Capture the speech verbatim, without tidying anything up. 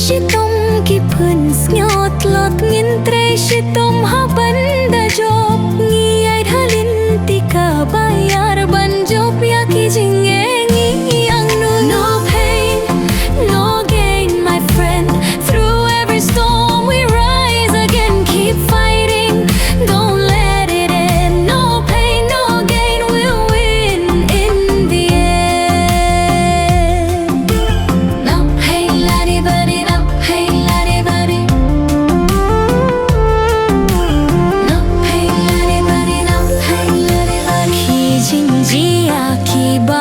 Shitom ki pun sngewtlot ngin trei shitom ha ban da jop. Ngi ïaid ha lynti ka ba ïar ban jop ïa ki jingeh ngi angnud. No pain, no gain, my friend. Through every storm we rise again. Keep fighting, don't let it end. No pain, no gain, we'll win in the end. No pain, la di ba di, no pain, la di ba di. No pain, la di ba di, no pain, la di ba di. Ki jingjia ki ba